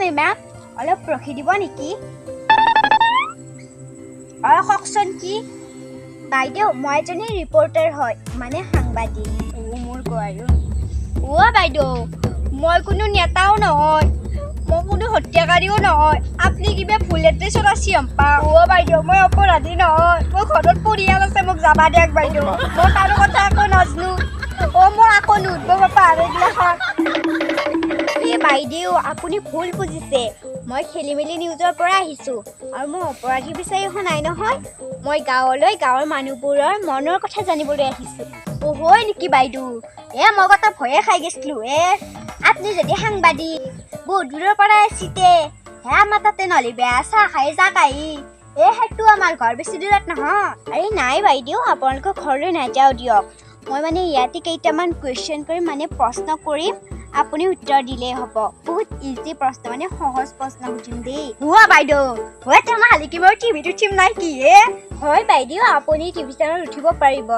মি ma'am, অলপ ৰখি দিব নেকি? অঁ, কওকচোন কি? বাইদেউ, মই এজনী ৰিপৰ্টাৰ হয়, মানে সাংবাদিক। অ' মোৰ আৰু অ' বাইদেউ, মই কোনো নেতাও নহয়, মই কোনো হত্যাকাৰীও নহয়। আপুনি কিবা ভুল এড্ৰেছত আছে হম্পা। অ' বাইদেউ, মই অপৰাধী নহয়, মোৰ ঘৰত পৰিয়াল আছে, মোক যাবা দিয়ক বাইদেউ। মই কাৰো কথা একো নাজনো। অ' মই আকৌ নুধব বাপা আৰু এইগিলাখন। এই বাইদেউ, আপুনি ভুল বুজিছে। মই খেলি মেলি নিউজৰ পৰা আহিছোঁ আৰু মই অপৰাধী বিচাৰি অহা নাই নহয়। মই গাঁৱলৈ গাঁৱৰ মানুহবোৰৰ মনৰ কথা জানিবলৈ আহিছোঁ। অ' হয় নেকি বাইদেউ? এ মই কথা ভয়ে খাই গৈছিলোঁ। এ আপুনি যদি সাংবাদিক বহুত দূৰৰ পৰা আহিছে, হে আমাৰ তাতে নহ'লে বেয়া চাহ খাই যাক আহি। এ সেইটো আমাৰ ঘৰ বেছি দূৰত নহয়। আৰে নাই বাইদেউ, আপোনালোকৰ ঘৰলৈ নাযাওঁ দিয়ক। মই মানে ইয়াতে কেইটামান কুৱেশ্যন কৰিম, মানে প্ৰশ্ন কৰিম, আপুনি উত্তৰ দিলেই হ'ব। বহুত ইজি প্ৰশ্ন, মানে সহজ প্ৰশ্ন সুধিম দেই। হোৱা বাইদেউ, হয় তেনেহ'লে কি মই টিভিত উঠিম নাই কি হে? হয় বাইদেউ, আপুনি টিভি চেনেলত উঠিব পাৰিব।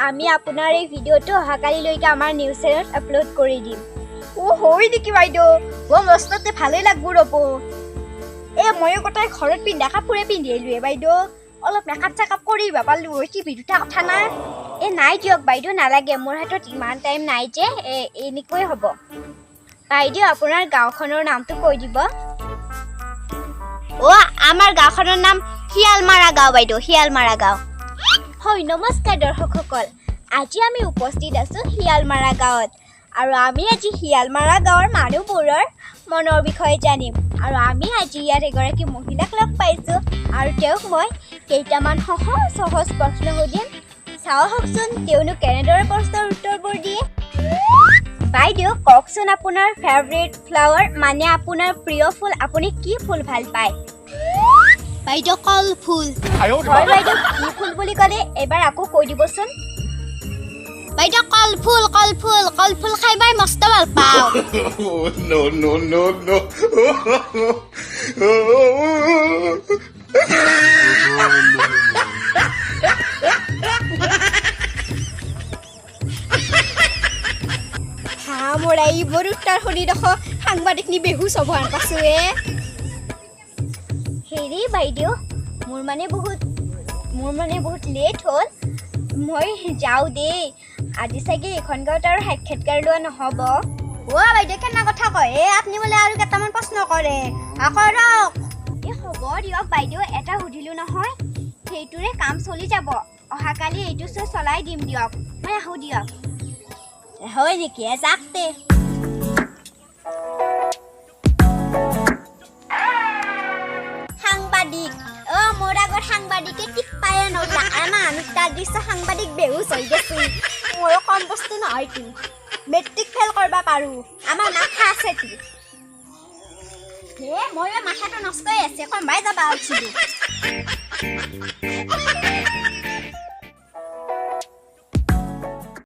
আমি আপোনাৰ এই ভিডিঅ'টো অহাকালিলৈকে আমাৰ নিউজ চেনেলত আপলোড কৰি দিম। অ' হয় নেকি বাইদেউ? অ' মস্ততে ভালেই লাগব ৰ'ব। এ ময়ো গোটেই ঘৰত পিন্ধা কাপোৰে পিন্ধি আহিলোৱে বাইদেউ। অলপ মেকআপ চেকআপ কৰিব পাৰলো হয়, টিভিত উঠা কথা না। এ নাই দিয়ক বাইদেউ, নালাগে, মোৰ হাতত ইমান টাইম নাই যে। এনেকৈ হ'ব বাইদেউ। আপোনাৰ গাঁওখনৰ নামটো কৈ দিব। অ' আমাৰ গাঁওখনৰ নাম শিয়ালমাৰা গাঁও বাইদেউ, শিয়ালমাৰা গাঁও। হয়, নমস্কাৰ দৰ্শকসকল, আজি আমি উপস্থিত আছোঁ শিয়ালমাৰা গাঁৱত আৰু আমি আজি শিয়ালমাৰা গাঁৱৰ মানুহবোৰৰ মনৰ বিষয়ে জানিম। আৰু আমি আজি ইয়াত এগৰাকী মহিলাক লগ পাইছোঁ আৰু তেওঁক মই কেইটামান সহজ সহজ প্ৰশ্ন সুধিম। চাওঁ আহকচোন তেওঁনো কেনেদৰে প্ৰশ্নৰ উত্তৰবোৰ দিয়ে। বাইদেউ, কওকচোন আপোনাৰ ফেভৰেট ফ্লাৱাৰ, মানে আপোনাৰ প্ৰিয় ফুল, আপুনি কি ফুল ভাল পায়? বাইদেউ, কল ফুল। হয় বাইদেউ, কি ফুল বুলি ক'লে এবাৰ আকৌ কৈ দিবচোন। বাইদেউ, কল ফুল, কল ফুল, কল ফুল খাই মই মস্ত ভাল পাওঁ। No, no, no, no. হা মোৰ এইবোৰ উত্তৰ শুনি দেখ সাংবাদিকনি বেহুচ হ'ব হেন পাইছো। এ হেৰি বাইদেউ, মোৰ মানে বহুত লেট হ'ল, মই যাওঁ দেই। আজি চাগে এইখন গাঁৱত আৰু সাক্ষাৎকাৰ লোৱা নহ'ব। অ' বাইদেউ, কেনে কথা কয় এ আপুনি? বোলে আৰু কেইটামান প্ৰশ্ন কৰে কৰক। এই হ'ব দিয়ক বাইদেউ, এটা সুধিলোঁ নহয়, সেইটোৰে কাম চলি যাব। অহাকালি এইটো শ্ব' চলাই দিম দিয়ক। মই আহোঁ দিয়ক। হয় নেকি? এ যাক তে। সাংবাদিক অ মোৰ আগত সাংবাদিকে টিক পায়ে নলা। মানুহ তাৰ দিছ সাংবাদিক বেহুচ হৈ গৈছে। ময়ো কম বস্তু নহয়তো, মেট্ৰিক ফেইল কৰিব পাৰোঁ, আমাৰ মাথা আছেতো। হে ময়ো মাথাটো নষ্টই আছে, কমাই যাবা উঠিলোঁ।